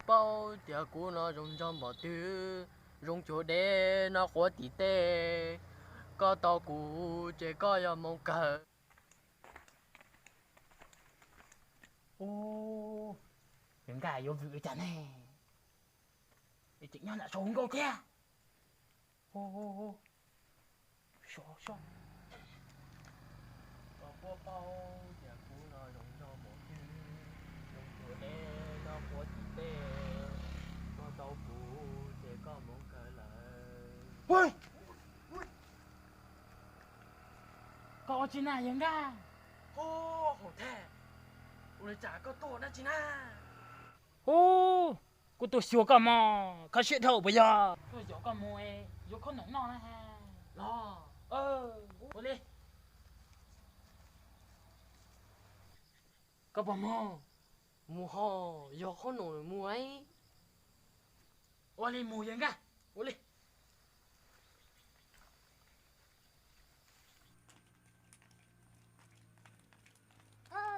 paub tias kuv no zoo nraug npaum twg, zoo cuag dej noj quav tim tej, koj tau kuv ces koj yuav moo kawg. Ub, yawg Nkaj yuav vwm li cas ne? Tseem nyob nram saum nkauj thiab. Koj puas paub tias kuv no zoo nraug npaum twg, zoo cuag dej noj quav tim tej, koj tau kuv ces koj moo kawg lawm. Koj ua tsi na yawg Nkaj? Hauv Thaj, ua li cas koj tuaj dab tsi na? Ub, kuv tuaj xyuas koj mog, kho siab dhau puas yog? Tuaj yaum koj mus yuav khaub noom noj na. Los, ua li. Koj puas mus? Mus ho, yog khaub noom mus. Ua li mus yawg Nkaj, ua li.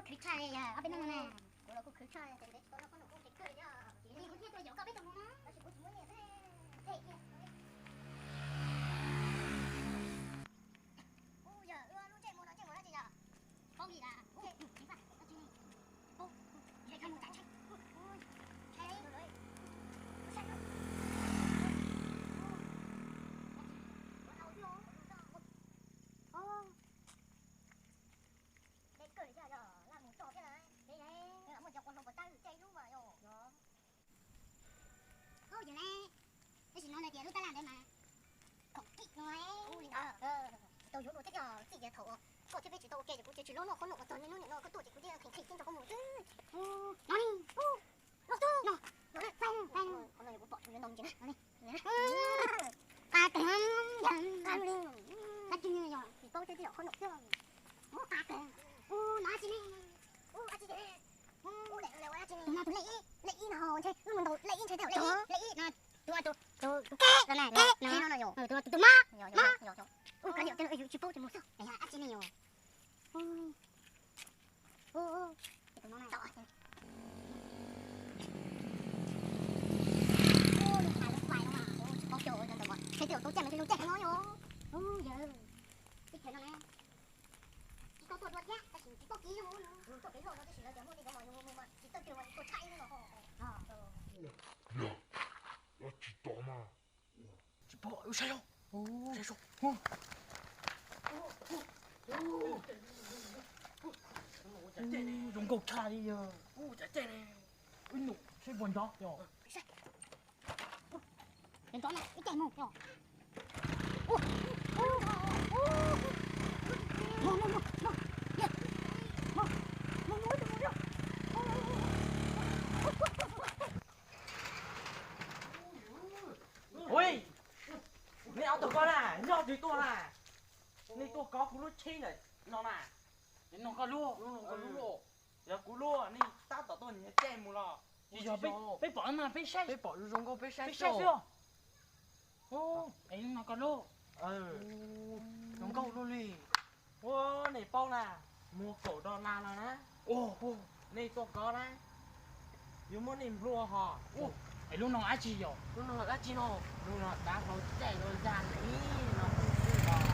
Khwv tshaj li yog ob peb hnub no na. Kuv los kuj khwv tshaj li, ces ntev tsis tau noj khaub noom kuj ntev kawg li thiab. Ces kuv thiaj tuaj yaum koj peb tug mus no, tab sis kuv tsis muaj nyiaj thiab. Ub, yog wb lub ntsej muag no ntsej muag dab tsi yog? Paub li las. Deb kawg li thiab yog laj mus tso thiab na. Muaj cov quav hlau puas tau caij ib lub mas yog. Ub, yog ne, tab sis no hais tias lub tab laj ntawd mas khoom kim no. Ub, li ntawd tsis tau yuav dua thiab, yog txij kiag thaum koj thiab peb tsis tau ua ke ces kuv ces tsis loj noj qhob noom uas txog niaj hnub niam no koj tuaj ces kuv thiaj kheev kheev nrog koj mus xwb. No ne, los tuaj no, los na, qhov no kuv pom tsis yuav ntau ntsis na. Qa kawg, dab tsi yog tsis paub thiab, twb yog qhob noom thiab. Qa kawg, ub, no dab tsi ne? Ub, dab tsi ne? Tus no tus lej ib, lej ib no ntshe wb mus ntaus lej ib ntshe thiaj lej ib, lej ib no, tus tus keb no na, keb no no yog, tus tus mab, mab, ub, kav liam tej no yus tsis paub ces mus xwb, dab tsi ne yog. Tus no na, lub qais lub qais no mas tsis paub xyov ua ntawd mas, ntshe tej zaum tau caij mas ntshe zoo caij heev no yog. Ub, yawg, teb chaws no na, tsis tau tuaj dua thiab, tab sis tsis paub kiv zoo, tuaj pem loj no tab sis lawv tias muaj tej cov mos yus mus mus mas tsis txawj kiag mas yus tuaj thaij no. Yog, yog tsis tau mas. Tsis paub, saib zoo, saib zoo. Zoo nkauj tshaj li yog. Ib num seb puas nrov yog. Ntov no ib caij mus yog. Ui, nej ob tug ko na, nyob twg tuaj na? Nej tuaj kov kuv lub tsheb ntawm no na. No koj lub, yog kuv lub, nej tab tom tuaj nyiag caij mus los? Tsis yog, peb pom no peb saib, peb pom zoo zoo nkauj peb saib xwb. Es no koj lub, zoo nkauj luaj li. Ua, nej paub na, muag kaum dollar no na. Nej tuaj kov na, yuav muab nej nplua hos. Es lub no dab tsi yog? Lub no dab tsi no? Lub no dav hlau caij los zag ib no xwb os.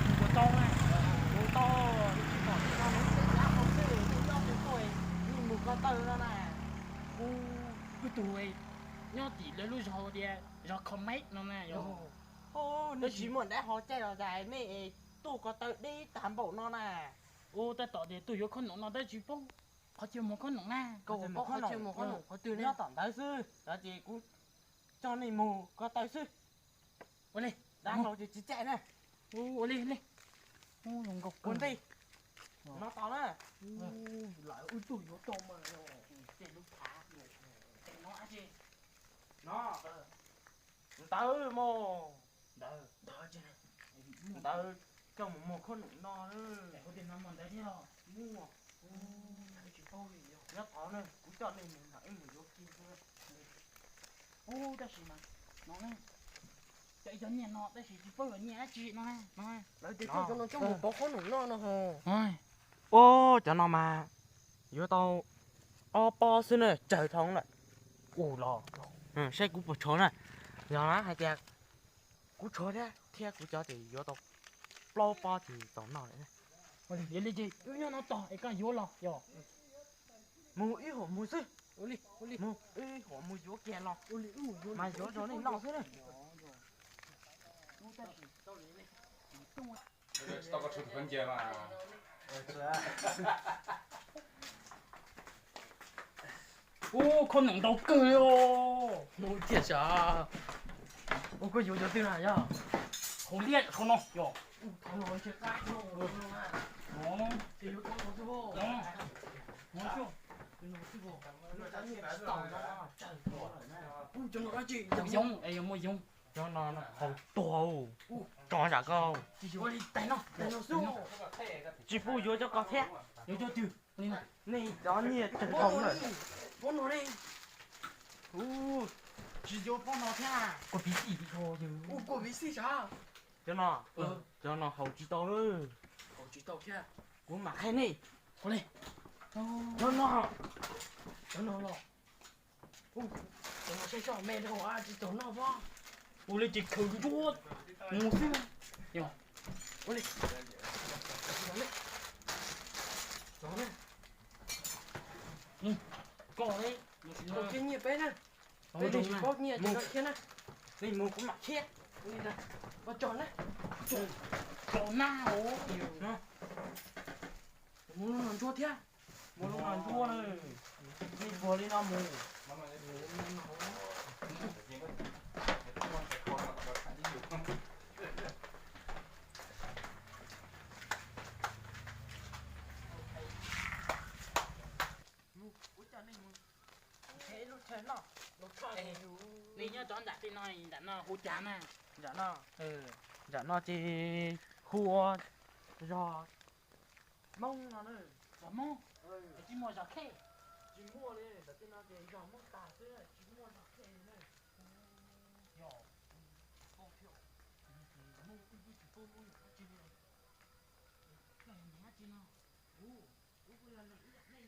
Mus puas tau na? Mus tau, nej tsis pom no, dav hlau xwb, nej nyob twg tuaj, nej mus ko taw no na. Wb tug nyob tim lawv lub zog tias zog Comet no na yog. Nej tsis muaj dav hlau caij los zag, nej tuaj ko taw deb tag npaum no na. Ub, tab tom tias tuaj yuav khaub noom no tab tsis paub qhov chaw muag khaub noom na. Koj puas paub qhov chaw muag khaub noom qhov twg ne? Nyob tom ntawd xwb, yog ces kuv coj nej mus ko taw xwb. Ua li, dav hlau ces tsis caij na. Ua li, ua li. Ua ntej, no tos na. Lawv wb tuaj yuav tau mas, tej lub thav no dab tsi? No, ntawd mog. Ntawd, ntawd coj mus muag khaub noom no. Ntawd thiab os. Muaj. Nyob tod na, kuv coj nej mus mam wb mus yuav kiag xwb. Ub, tab sis mas no ne, cov ib cov nyiaj no tab sis tsis paub yog nyiaj dab tsi no. Lawv tias coj cov no coj mus pov khaub noom no no ho. Ub, cov no mas yuav tau ob pob xwb na, tsawg dhau lawm. Ua los, saib kuv puas tshuav na. Yog na hais tias kuv tshuav thiab, thiab kuv cov ces yuav tau plaub pob ces tau noj lawm. Li ces wb nyob no tos es koj yuav los yog. Mus ib huam mus xwb. Mus ib huam mus yuav kiag los mas yuav rau nej noj xwb na. Ub, khob noom ntau kawg li os. Mus tiag sav. Ub, koj yuav cov twg na yog? Hauv liaj hauv no yog. Yoov es yuav muaj yoov. Cov no haus tuag, tso zam koj. Tsis pub yuav cov ko thiab. Nej cov nyiaj tseem dhau lawm. Tsis yuav pob no thiab. Kua piv xij, kua piv xij sav. Cov no, cov no haus tsis tau lawm. Kuv mam qhia nej. Cov no, cov no los, cov no saib tso me dhau tsis tau noj pob. Ua li ces khaws ntsuab mus xwb. Ua li, koj li, koj kiag nyiaj peb na. Peb tsis paub nyiaj ces koj qhia na. Nej mus kuv mam qhia. Ua li ntawd, koj tso na. Tso na. Mus lub no ntsuab thiab. Mus lub no ntsuab na. Nej puag li no mus. Nej nyob tov nram tej no, nram no hu cas na? Nram no, nram no ces hu ua zos Hmoob no na. Zos Hmoob? Tsis muaj zos Khej? Tsis muaj li, ntawm tej no ces zos Hmoob tag xwb, tsis muaj zos Khej li na. Yog, Hmoob wb twb tsis paub Hmoob yog dab tsi li. Koj yog niam dab tsi no? Kuv, kuv kuj yog neeg ib yam nej xwb.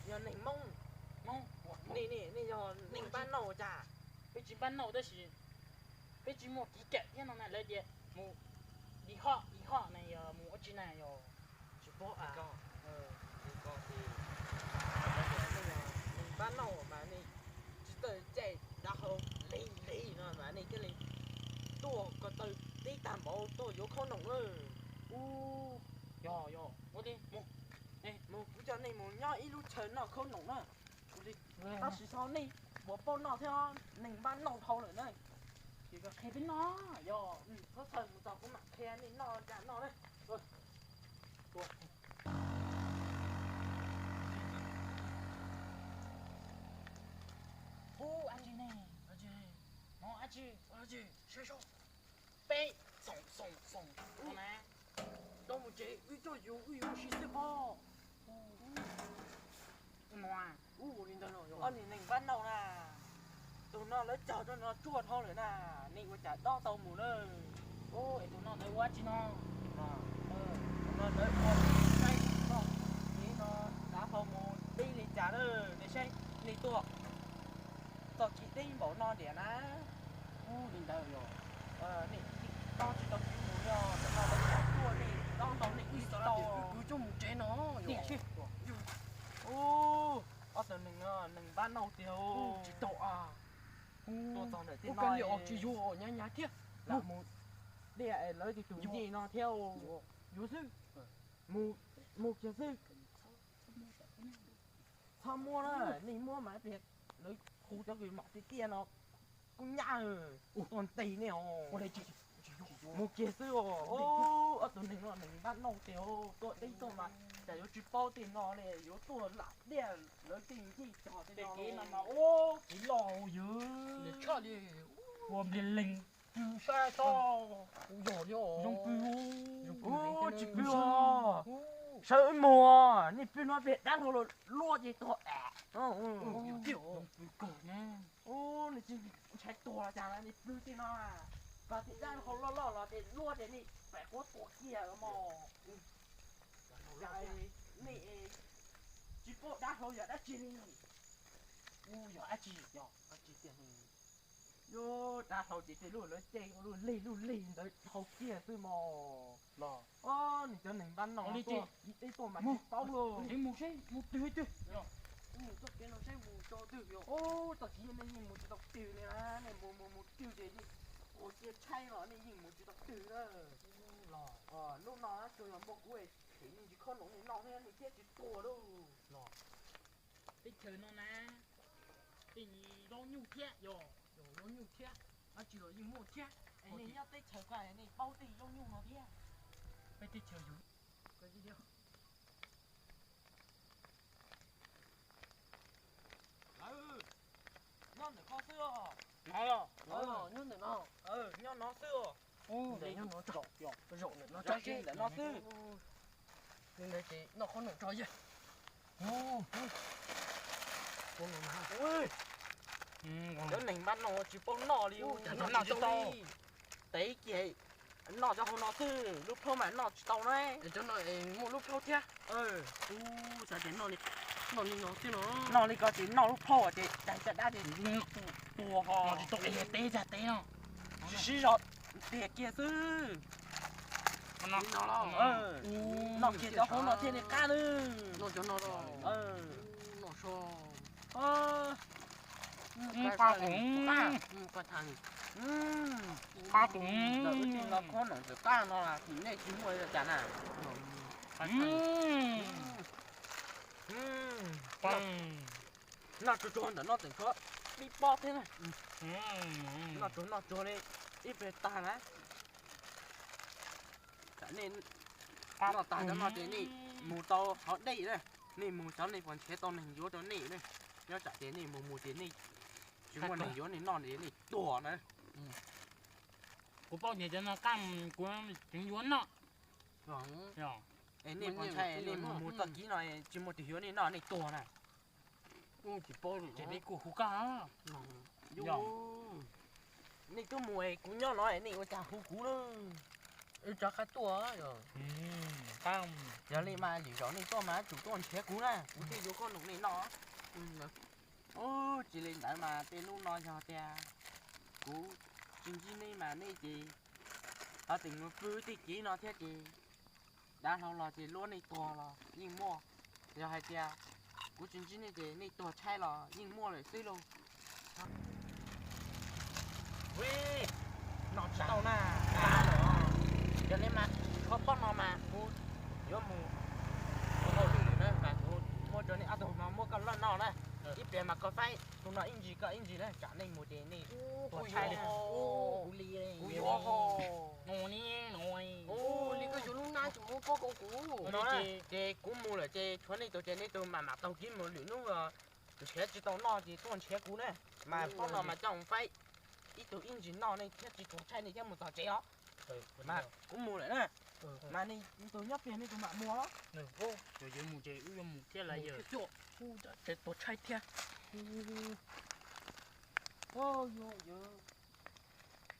Yog neeg Hmoob, nej yog neeg npab nauj cas? Peb tsis npab nauj tab sis peb tsis muaj kev kawm thiab no na, lawv tias mus ib hom ib hom na yog mus ua tsi na yog? Tsis paub. Neeg npab nauj mas nej tsis txawj caij dav hau lig lig no mas nej thiaj li tuaj ko taw tib tag npaum tuaj yuav khaub noom na. Yog, yog, mus, kuv coj nej mus nyob ib lub chaw noj khaub noom na. Tab sis thaum nej puas paub noj thiab, neeg npab nauj dhau lawm na. Ces koj qhia peb noj, yog, txhob txhawj, mus txog kuv mam qhia nej noj cas noj na. Ub, dab tsi ne? Dab tsi? No dab tsi? Dab tsi? Saib saib. Peb xoom xoom xoom no na. Tau mus tsev wb coj yus, wb yuav ua si xwb pob. Ub, li ntawd no, ob niag neeg npab nauj na. Tus no lawv cog rau no tsuaj dhau lawm na. Nej ua cas dob tau mus na? Ub, es tus no ntawd ua dab tsi no? Tus no ntawd ua saib koj, nej no dav hau mus tib li cas na. Nej saib, nej tuaj txoj kev deb npaum no tiag na. Ub, li ntawd yog nej dob tsis tau kev mus, yog ntawm no lawv cog tuaj nej dob tau nej wb tsis tau. Wb coj mus tsev no. Ub, ob tug neeg no neeg npab nauj tiag. Tsis tau a. Tuaj txog ntawm tej no tsis yuav nyab nyab thiab. Lam mus diam es lawv tus ncej no thiab. Yuav xwb, mus kiag xwb. Txhob muab na, nej muab mas pliag lawv hu cov kws mom tiag tiag no kuj nyab tuaj ntes nej os. Mus kiag xwb os. Ob tug neeg no neeg npab noj tiag, tuaj teb tuaj mas cas yuav tsis paub tej no ne, yuav tuaj lam diaj lawv tej ncej tog tej no mas ub, kev loj yog ua npliag leeg pw saib tso. Zoo pw, tsis pw os. Sawv mus, nej pw no pem dab laug luaj ces tuag. Zoo pw kawg ne. Nws tsis ntshai tuag cas nej pw tej no, koj tej dab laug loj loj los ces luaj ces nej pem quav tuag kiag mos. Nej tsis paub dab laug yog dab tsi li. Yog dab tsi, yog dab tsi tiag li. Yuav dab laug ces tej lub lawv caij lub lig lub lig ntawd dhau kiag xwb mos. Los nws cov neeg npab noj li tuaj teb tuaj mas tsis paub lauj. Mus seb mus twg twg. Mus txoj kev no seb mus tau twg. Ub, txoj kev nej yeej mus tsis tau twg li na, nej mus mus mus twg ces yeej ua cia tshaib los nej yeej mus tsis tau twg na. Los lub no tsuas yog muaj kuv them nej tsis khob noom nej noj thiab nej thiaj tsis tuag lauj. Los teb chaws no na, tej zaub nyuj thiab, yog zaub nyuj thiab, dab tsi los yeej muaj thiab. Es nej nyob teb chaws ko nej paub tej zaub nyuj no thiab. Peb teb chaws yus nyob ntawm koj xwb os. Nyob ntawm no, nyob no xwb os. Zaum ntawm no xwb. Noj qhob noom tso yog. Cov neeg npab noj tsis paub noj li, noj tsis tau. Tev kiag noj cov hauv no xwb, lub plhaub mas noj tsis tau na. Cov no muaj lub plhaub thiab. Xav tias noj li, noj li no xwb no. Noj li ko ces noj lub plhaub ces daig caj dab ces tuag ho. Noj tsis tau li teb zag teb no. Sib sib zog tiag kiag xwb. Noj kiag cov hauv no thiaj li qab nawb. Noj cov no, noj so. Qab tus, qab tus. Lawv ua tsis los khob noom txawm qab no los nej tsis muaj li cas na. Noj tsuag tsuag ntawm no tseem tshuav ib pob thiab na. Noj tsuag noj tsuag li ib pliag tag na. Tsam nej noj tag cov no ces nej mus tau hov dej na. Nej mus xyov nej puas nrhiav tau neeg yuav rau nej na. Nyob tsam ces nej mus mus ces nej tsis muaj neeg yuav nej noj ces nej tuag na. Kuv paub tias cov no qab kuv tseem yuav noj. Es nej puas ntshai nej mus mus txoj kev no tsis muaj tus yuav nej noj nej tuag na. Ces peb kuj hu koj. Nej twb mus es kuv nyob no es nej ua cas hu kuv na? Wb rov qab tuaj. Yog li mas lwm zaus nej tuaj mas tsum tuaj nrhiav kuv na, kuv thiaj yuav khob noom nej noj. Tsis li ntawd mas tej hnub no yog tias kuv tsis ntsib nej mas nej ces ho tseem mus pw tej kev no thiab ces dav hlau los ces luab nej tuag los yeej muaj. Yog hais tias kuv tsis ntsib nej ces nej tuag tshaib los yeej muaj lawm xwb lauj. Noj tsis tau na. Yog li mas kho pob no mas kuv yuav mus ua hauj lwm lawm na, mas kuv muab rau nej ob tug no muab koj loj noj na. Ib pliag mas koj faib tus no ib ntsis koj ib ntsis na, tsam nej mus ces nej tuag tshaib li. Kuv yuav, kuv yuav. Li koj yuav lub nab tsis muab pob rau kuv no. Ces kuv mus lawm ces tshuav nej tus ces nej tus mam mam taug kev mus, lwm hnub nrhiav tsis tau noj ces tuaj nrhiav kuv na. Mas pob no mas coj mus faib ib tug ib ntsis noj nej thiaj tsis tuag tshaib nej thiaj mus txog tsev os. Mas kuv mus lawm na. Mas nej tus nyob pem nej tus mam mus os. Yog yuav mus ces wb yuav mus thiab lawm, yog tuag tshaib thiab. Yog,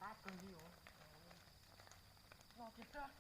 qab kawg li os. Noj kiag.